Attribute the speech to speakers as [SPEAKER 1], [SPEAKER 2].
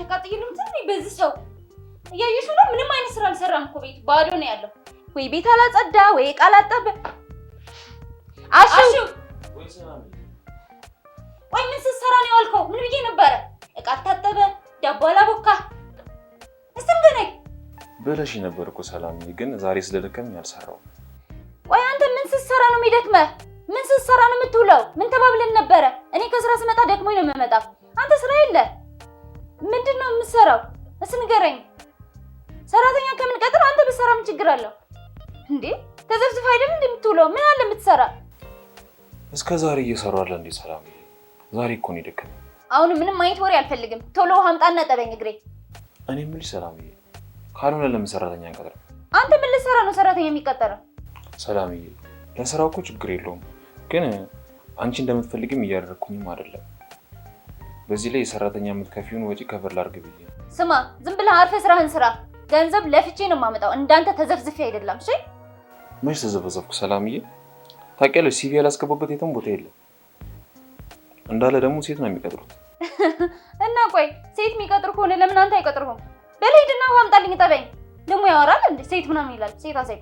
[SPEAKER 1] ተቃጥዬ ልሙት እንዴ በዚህ ሰው? እያየሽው ነው። ምንም አይነት ስራ አልሰራም እኮ፣ ቤት ባዶ ነው ያለው። ወይ ቤት አላጸዳ ወይ ዕቃ አላጠበ። አሹ፣ ቆይ ምን ስትሰራ ነው የዋልከው? ምን ብዬ ነበረ? ዕቃ አልታጠበ፣ ዳቦ አላቦካ። እስቲ ንገረኝ።
[SPEAKER 2] ብለሽ ነበር እኮ ሰላምዬ፣ ግን ዛሬ ስለደከመኝ አልሰራሁም።
[SPEAKER 1] ቆይ አንተ ምን ስትሰራ ነው የሚደክመህ? ምን ስትሰራ ነው የምትውለው? ምን ተባብለን ነበረ? እኔ ከስራ ስመጣ ደክሞኝ ነው የምመጣው። አንተ ስራ የለ፣ ምንድን ነው የምትሰራው? እስኪ ንገረኝ። ሰራተኛ ከምንቀጥር አንተ ብትሰራ ምን ችግር አለው እንዴ? ተዘፍዝፈህ አይደል እንዴ የምትውለው? ምን አለ የምትሰራ?
[SPEAKER 2] እስከ ዛሬ እየሰሩ አለ እንዴ ሰላምዬ? ዛሬ እኮ ነው የደከመኝ።
[SPEAKER 1] አሁን ምንም አይነት ወሬ አልፈልግም። ቶሎ ውሃ አምጣና ጠበኝ እግሬ።
[SPEAKER 2] እኔ የምልሽ ሰላምዬ፣ ካልሆነ ለምን ሰራተኛ አንቀጥርም?
[SPEAKER 1] አንተ ምን ልትሰራ ነው ሰራተኛ የሚቀጠረው?
[SPEAKER 2] ሰላምዬ፣ ለስራው እኮ ችግር የለውም፣ ግን አንቺ እንደምትፈልግም እያደረግኩኝም አይደለም። በዚህ ላይ የሰራተኛ የምትከፊውን ወጪ cover ላድርግ ብዬ ነው።
[SPEAKER 1] ስማ፣ ዝም ብለህ አርፈህ ስራህን ስራ። ገንዘብ ለፍቼ ነው የማመጣው፣ እንዳንተ ተዘፍዝፌ አይደለም። እሺ?
[SPEAKER 2] መች ተዘፈዘፍኩ ሰላምዬ? ታውቂያለሽ፣ CV ያላስገባበት የትም ቦታ የለም። እንዳለ ደግሞ ሴት ነው የሚቀጥሩት።
[SPEAKER 1] እና ቆይ ሴት የሚቀጥሩ ከሆነ ለምን አንተ አይቀጥሩህም? በል ሂድና ውሃ አምጣልኝ፣ ጠበኝ። ደግሞ ያወራል እንዴ ሴት ምናምን ይላል። ሴታ ሴት።